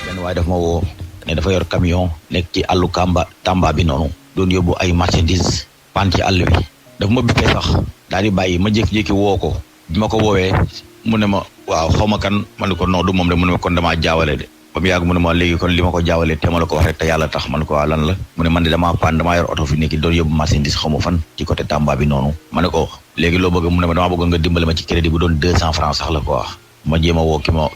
benn waaye daf ma woo ne dafa yor camion nekk ci àllu Tamba bi noonu doon yóbbu ay marchandises pan ci àll bi dafa ma bippee sax daal di bàyyi ma jékki-jékki woo ko bi ma ko woowee mu ne ma waaw xaw ma kan ma ne ko non du moom de mu ne ma kon damaa jaawale de ba mu yàgg mu ne ma léegi kon li ma ko jaawalee te ma la ko wax rek te yàlla tax man ko waa lan la mu ne man de damaa yor oto fi nekk doon yóbbu marchandise xaw ma fan ci côté Tamba bi noonu ma ne ko léegi loo bëgg mu ne ma damaa bëgg nga dimbale ma ci crédit bu doon 200 francs sax la quoi ma jéem a woo ki ma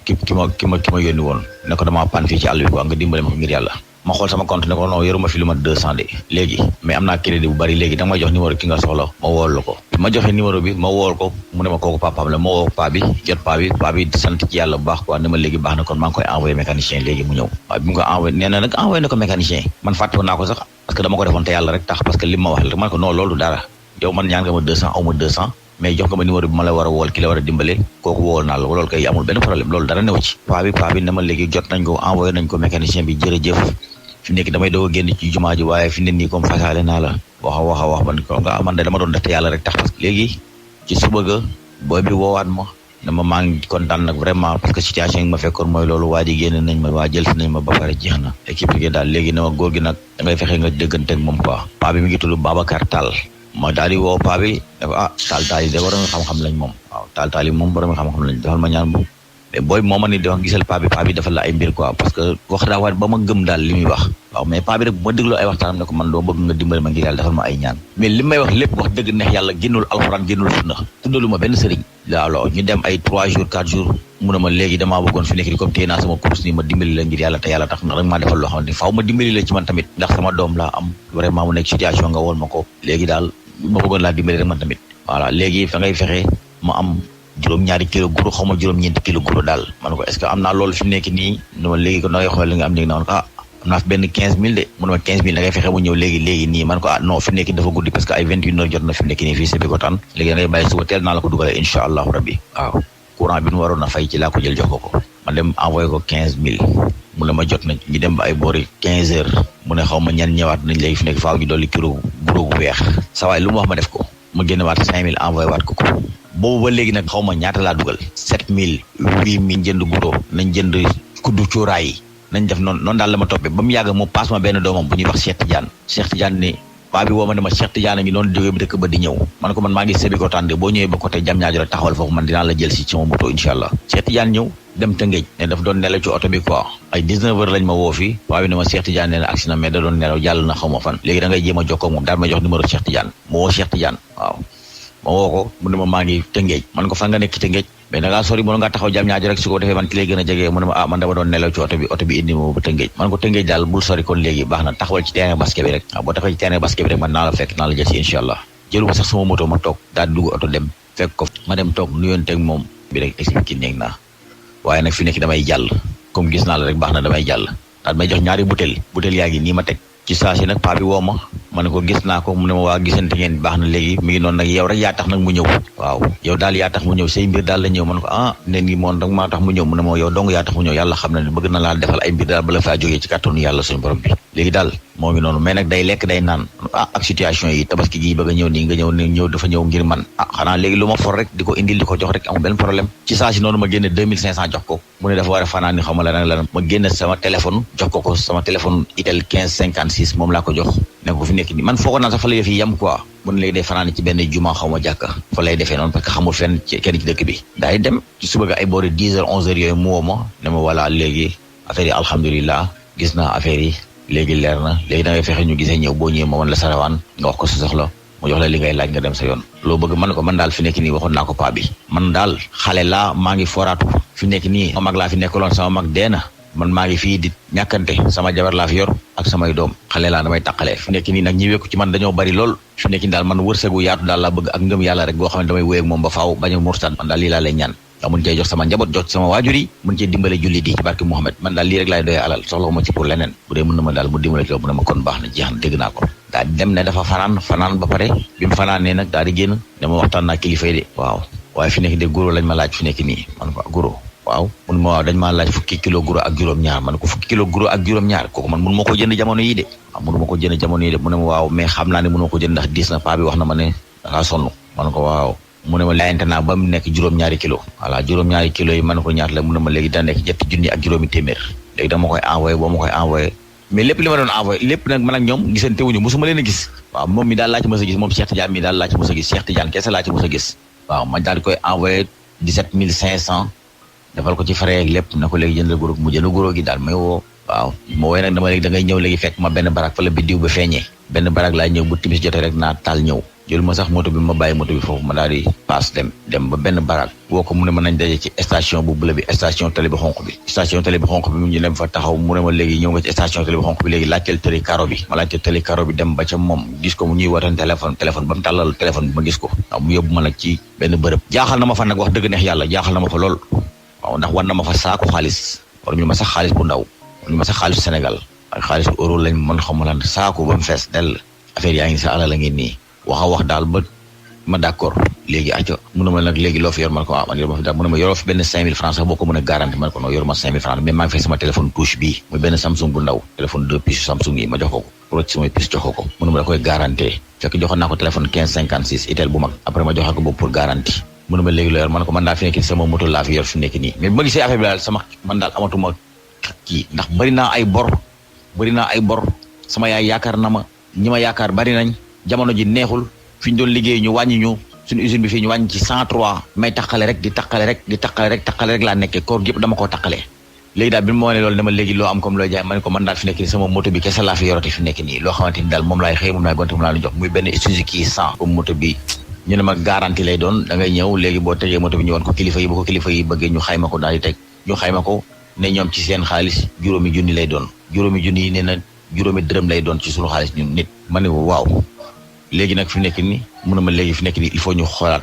yónni woon ne ko damaa pan fii ci àll bi quoi nga dimbale ma ko ngir yàlla ma xool sama compte ne ko non yoruma fi lu ma 200 de léegi mais am naa crédit bu bari léegi da nga may jox numéro ki nga soxla ma wool la ko ma joxe numéro bi ma wool ko mu ne ma kooku papaam la ma woo paa bi jot paa bi sant ci yàlla bu baax quoi ne ma léegi baax na kon maa ngi koy envoyé mécanicien léegi mu ñëw waaw bi mu ko envoyé nee na nag envoyé na ko mécanicien man fàtte woon naa ko sax parce que dama ko defoon te yàlla rek tax parce que li ma wax la man ko non loolu dara yow man ñaan nga ma 200 aw ma 200 mais jox nga ma numéro bi ma la war a wool ki la war a dimbale kooku wool naa la loolu kay amul benn problème loolu dara newu ci paa bi ne ma léegi jot nañ ko envoyé nañ ko mécanicien bi jërëjëf fi nekk damay doog a génn ci jumaa ji waaye fi ne nii comme fasaale naa la wax man ko nga man de dama doon def te yàlla rek tax parce que léegi ci suba ga booy bi woowaat ma dama maa ngi kontaan nag vraiment parce que situation yi ma fekkoon mooy loolu waa ji génn nañ ma waa jël si nañ ma ba pare jeex na équipe gi daal léegi ne ma góor gi nag da ngay fexe nga déggante ak moom quoi paa bi mi ngi tudd Babacar Tall ma daal di woo paa bi dafa taal yi de borom xam-xam lañ moom waaw taal yi moom borom xam-xam lañ defal ma ñaan bu mais booy moo ma ni di wax gisal paa bi defal la ay mbir quoi parce que wax daa waat ba ma gëm daal li muy wax waaw mais paa bi rek bu ma dégloo ay waxtaanam ne ko man doo bëgg nga dimbali ma ngir yàlla defal ma ay ñaan mais li may wax lépp wax dëgg neex yàlla génnul alxuraan génnul sunna tuddalu ma benn sëriñ waaw ñu dem ay 3 jours 4 jours mu ne ma léegi damaa bëggoon fi nekk di comme téye naa sama course nii ma dimbali la ngir yàlla te yàlla tax ndax rek maa defal loo xamante ni faaw ma dimbali la ci man tamit ndax sama doom laa am vraiment mu nekk situation nga wool ma ko léegi daal ma bëggoon laa dimbali rek man tamit voilà léegi fa ngay fexe ma am juróom-ñaari kilo guro xaw ma juróom-ñeenti kilo guro daal man ko est-ce que am naa loolu fi mu nekk nii dama léegi ko da ngay xool li nga am léegi na man ko am naa fi benn 15000 de mu ne ma 15000 da ngay fexe mu ñëw léegi nii man ko non fi mu nekk dafa guddi parce que ay 21 heures jot na fi mu nekk nii fii Sébikotane léegi da ngay bàyyi suba teel naa la ko dugalee incha allahu rabbi waaw courant bi nu waroon a fay ci laa ko jël jox ko ma dem envoyé ko 15000 mu ne ma jot na ñu dem ba ay boori 15 heures mu ne xaw ma ñan ñëwaat nañ léegi fi nekk faaw ñu dolli kilo guro gu weex sa waay lu mu wax ma def ko ma génn waat 5000 envoyé waat ko boobu ba léegi nag xaw ma ñaata laa dugal 7000 8000 jënd guro nañ jënd kuddu cuuraay yi nañ def noonu daal la ma toppee ba mu yàgg mu paas ma benn doomam bu ñuy wax Cheikh Tidiane ni paa bi woo ma ne ma Cheikh Tidiane ngi noonu jógee bi dëkk ba di ñëw man ko man maa ngi Sébikotane de boo ñëwee ba côté Diamniadio la taxawal foofu man dinaa la jël si sama moto incha allah Cheikh Tidiane ñëw dem Tëngéej ne daf doon nelaw ci oto bi quoi ay 19 heures lañ ma woo fii paa bi ne ma Cheikh Tidiane nee na agsi na mais da doon nelaw jàll na xaw ma fan léegi da ngay jéem a jokkoo ak moom daal ma jox numéro Cheikh Tidiane ma woo Cheikh Tidiane waaw ma woo ko mu ne ma maa ngi Tëngéej man ko fan nga nekk Tëngéej mais da ngaa sori mën nga taxaw Diamniadio rek su ko defee man ki lay gën a jege mu ne ma man dama doon nelaw ci oto bi indi ma ba Tëngéej man ko Tëngéej daal bul sori kon léegi baax na taxawal ci terrain basket bi rek waaw boo taxawal ci terrain basket bi rek man naa la fekk naa la jël si incha allah jëluma sax sama moto ma toog daal di dugg oto dem fekk ko ma dem toog nuyoonteeg moom bi rek expliqué néeg naa waaye nag fi nekk damay jàll comme gis naa la rek baax na damay jàll daal may jox ñaari butéel yaa ngi nii ma teg ci saa si nag paa bi woo ma ne ko gis naa ko mu ne ma waa gisante ngeen baax na léegi mi ngi noonu nag yow rek yaa tax nag mu ñëw waaw yow daal yaa tax mu ñëw say mbir daal la ñëw ma ne ko nen gi moom rek maa tax mu ñëw mu ne ma yow dong yaa tax mu ñëw yàlla xam na ne bëgg na laa defal ay mbir daal bala faa jógee ci kàttanu yàlla suñu borom bi léegi daal moo ngi noonu mais nag day lekk day naan ak situation yi tabaski gi bëgg a ñëw nii nga ñëw dafa ñëw ngir man xanaa léegi lu ma for rek di ko indil di ko jox rek amul benn problème ci saa si noonu ma génne 2500 jox ko mu ne dafa war a fanaan ni xaw ma la ma génne sama téléphone jox ko sama téléphone Itel 1556 moom laa ko jox ne ko fi nekk nii man foog naa sax fa la yëf yi yam quoi mu ne léegi day fanaan ci benn juma xaw ma jàkka fa lay defee noonu parce que xamul fenn kenn ci dëkk bi daay dem ci suba ga ay boori 10 heures 11 heures yooyu mu woo ma ne ma voilà léegi affaire yi alhamdulilah gis naa affaire yi léegi leer na léegi da ngay fexe ñu gisee ñëw boo ñëwee ma wan la sarawaan nga wax ko sa soxla mu jox la li ngay laaj nga dem sa yoon loo bëgg man ko man daal fi nekk nii waxoon naa ko paa bi man daal xale laa maa ngi foraatu fi nekk nii sama mag laa fi nekkaloon sama mag dee na man maa ngi fii di ñàkkante sama jabar laa fi yor ak samay doom xale laa damay taqalee fi nekk nii nag ñi wekku ci man dañoo bari lool fi nekk nii daal man wërsëgu yaatu daal laa bëgg ak ngëm yàlla rek boo xam ne damay wéy ak moom ba faaw bañ a murtad man daal lii laa lay ñaan mun cee jox sama njaboot jox sama waajur yi mun cee dimbale julli di ci barke Muhammad man daal lii rek laay doyee alal soxla ma ci pour leneen bu dee mën na ma daal mu dimbale ci loolu mu ne ma kon baax na jeex na dégg naa ko daal di dem ne dafa fanaan ba pare bi mu fanaanee nag daal di génn dama waxtaan naa kilifa yi de waaw waaye fi nekk de guro lañ ma laaj fi nekk nii man ko guro waaw mun ma waaw dañ maa laaj fukki kilo guro ak juróom-ñaar man ko fukki kilo guro ak juróom-ñaar kooku man mun ma ko jënd jamono yi de waaw mun ma ko jënd jamono yi de mu ne ma waaw mais xam naa ne mënoo ko jënd ndax diis na paa bi wax na ma ne dangaa sonn man ko waaw mu ne ma laayante naa ba mu nekk juróom-ñaari kilo voilà juróom-ñaari kilo yi man ko ñaata la mu ne ma léegi daa nekk 7 junni ak juróomi téeméer léegi dama koy envoyé boo ma koy envoyé mais lépp li ma doon envoyé lépp nag man ak ñoom gisante wuñu mosuma leen a gis waaw moom mi daal laa ci mos a gis moom Cheikh Tidiane mi daal laa ci mos a gis Cheikh Tidiane kese laa ci mos a gis waaw ma daal di koy envoyé 17500 defal ko ci frais ak lépp na ko léegi jëndal goro mu jënd goro gi daal may woo waaw ma woowee nag dama léegi da ngay ñëw léegi fekk ma benn barak fa la biddiw ba feeñee benn barak laa ñëw bu timis jotee rek naa taal ñëw jël ma sax moto bi ma bàyyi moto bi foofu ma daal di paas dem ba benn barak woo ko mu ne ma nañ daje ci station bu bula bi station télé bi xonq bi station télé bi xonq bi mu ñu dem fa taxaw mu ne ma léegi ñëw nga ci station télé bi xonq bi léegi laajteel télé karo bi ma laajteel télé karo bi dem ba ca moom gis ko mu ñuy wooteen téléphone ba mu tàllal téléphone bi ma gis ko waaw mu yóbbu ma nag ci benn bërëb jaaxal na ma fa nag wax dëgg neex yàlla jaaxal na ma fa lool waaw ndax war na ma fa saako xaalis war ñu ma sax xaalis bu ndaw war ñu ma sax xaalis Sénégal ak xaalis euro lañ mën xamu lan saako ba mu fees dell affaire yaa ngi sa alal la ngi nii wax daal ba ma d'accord léegi aco mënu ma nag léegi loo fi yor man ko man yor ma fi daal mënu ma yoroo fi benn 5000 francs sax boo ko mën a garanti man ko non yor ma 5000 francs mais maa ngi fay sama téléphone touche bii muy benn Samsung bu ndaw téléphone 2 puces Samsung yi ma jox ko pour ci samay puces jox ko mënu ma da koy garanti fekk joxoon naa ko téléphone 1556 itel bu mag après ma joxal ko boobu pour garanti mënu ma léegi loo yor man ko man daal fi nekk sama moto laa fi yor fi nekk nii mais bu ma gisee affaire bi daal sama man daal amatuma kii ndax bëri naa ay bor sama yaay yaakaar na ma ñi ma yaakaar bari nañ jamono ji neexul fi ñu doon liggéey ñu wàññi ñu suñu usine bi fii ñu wàññi ci 103 may taqale rek laa nekkee koor gépp dama koo taqale léegi daal bi ma wane loolu dama léegi loo am comme looy jaay ma ne ko man daal fi nekk nii sama moto bi kese laa fi yoroti fi nekk nii loo xamante ni daal moom laay xëy moom laay gonte moom laa lu jox muy benn Suzuki 100 comme moto bi ñu ne ma garantie lay doon da ngay ñëw léegi boo tegee moto bi ñu wan ko kilifa yi bu ko kilifa yi bëggee ñu xayma ko daal di teg ñu xayma ko ne ñoom ci seen xaalis juróomi junni lay doon juróomi junni yi nee na juróomi dërëm lay doon ci suñu xaalis ñun nit ma ne ko waaw léegi nag fi nekk ni mënuma léegi fi nekk ni il faut ñu xoolaat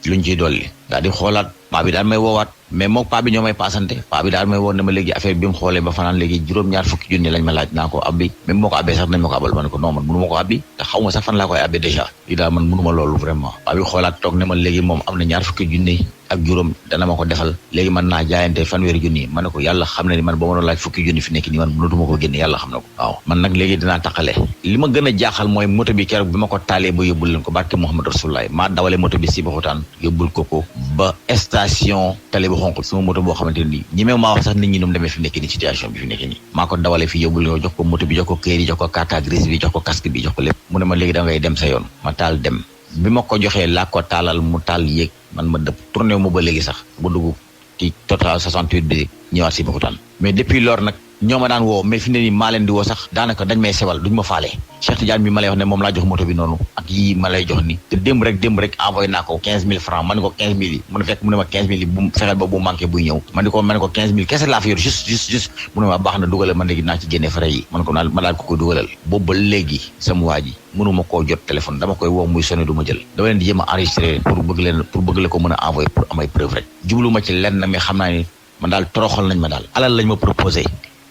luñ ciy dolli daal di xoolaat paa bi daal may woowaat mais moom paa bi ñoo may paasante paa bi daal may woo ne ma léegi affaire bi mu xoolee ba fanaan léegi juróom-ñaar fukki junni lañ ma laaj naa ko abbi même moo ko abbee sax nañ ma ko abal ma ne ko non man mënu ma ko abbi te xaw ma sax fan laa koy abbee déjà lii daal man mënuma loolu vraiment paa bi xoolaat toog ne ma léegi moom am na ñaar fukki junni ak juróom dana ma ko defal léegi mën naa jaayante fanweeri junni ma ne ko yàlla xam na ni man boo ma doon laaj fukki junni fi nekk nii man mënatuma ko génne yàlla xam na ko waaw man nag léegi dinaa taqale li ma gën a jaaxal mooy moto bi keroog bi ma ko taalee ba yóbbul leen ko barke Muhammad Rasulullah maa dawale moto bi si baxutaan yóbbul ko ba station télé bu xonq sama moto boo xamante ni ñi meew maa wax sax nit ñi nu mu demee fi nekk nii situation bi fi nekk nii maa ko dawale fi yóbbul ko jox ko moto bi jox ko këyit yi jox ko carte grise bi jox ko casque bi jox ko lépp mu ne ma léegi da ngay dem sa yoon ma taal dem bi ma ko joxee laa ko taalal mu taal yéeg man ma dëpp tourné mu ba léegi sax bu dugg ci total 68 bi ñëwaat si baxutaan mais depuis lors nag ñoo ma daan woo mais fi ne nii maa leen di woo sax daanaka dañ may sewal duñ ma faale Cheikh Tidiane bi ma lay wax ne moom laa jox moto bi noonu ak yii ma lay jox ni te démb rek envoyé naa ko 15000 francs ma ne ko 15000 yi mu ne fekk mu ne ma 15000 yi bu fexeel ba bu manqué buy ñëw ma ne ko 15000 kese laa fi yor juste mu ne ma baax na dugalal man léegi naa ci génne frais yi man ko ma daal ko dugalal boobu ba léegi sama waa ji mënuma koo jot téléphone dama koy woo muy sonné du ma jël dama leen di jéem a enregistré pour bëgg la ko mën a envoyé pour amay preuve rek jublu ma ci lenn mais xam naa ni man daal toroxal nañ ma daal alal lañ ma proposé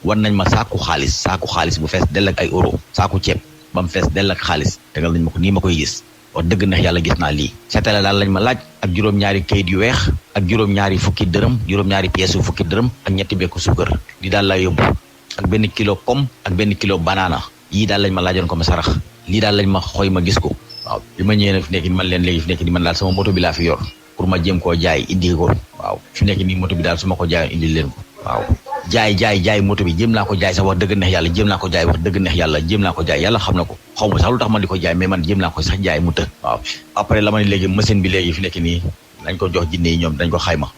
war nañ ma saaku xaalis bu fees dell ak ay euro saaku ceeb ba mu fees dell ak xaalis tegal nañ ma ko nii ma koy gis wax dëgg neex yàlla gis naa lii setale daal lañ ma laaj ak juróom-ñaari kayit yu weex ak juróom-ñaari fukki dërëm juróom-ñaari pièces yu fukki dërëm ak ñetti bekku suukar lii daal laa yóbbu ak benn kilo pomme ak benn kilo banana yii daal lañ ma laajoon ko ma sarax lii daal lañ ma xooy ma gis ko waaw bi ma ñëwee nag fi nekk ni man leen léegi fi nekk ni man daal sama moto bi laa fi yor pour ma jéem koo jaay indi ko waaw fi nekk nii moto bi daal su ma ko jaayoon indi leen ko waaw jaay moto bi jéem naa ko jaay sax wax dëgg neex yàlla jéem naa ko jaay wax dëgg neex yàlla jéem naa ko jaay yàlla xam na ko xaw ma sax lu tax man di ko jaay mais man jéem naa ko sax jaay mu të waaw après la ma ne léegi machine bi léegi fi nekk nii dañ ko jox jinne yi ñoom dañ ko xayma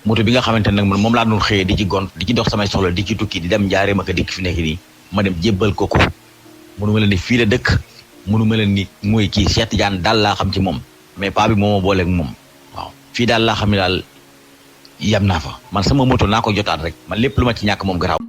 moto bi nga xamante nag man moom laa doon xëyee di ci gont di ci dox samay soxla di ci tukki di dem njaaree ma ko dikk fi nekk nii ma dem jébbal ko mënu ma leen ni fii la dëkk mënu ma leen ni mooy kii Cheikh Tidiane daal laa xam ci moom mais paa bi moo ma booleeg moom waaw fii daal laa xam ne daal yam naa fa man sama moto naa ko jotaat rek man lépp lu ma ci ñàkk moom garaaw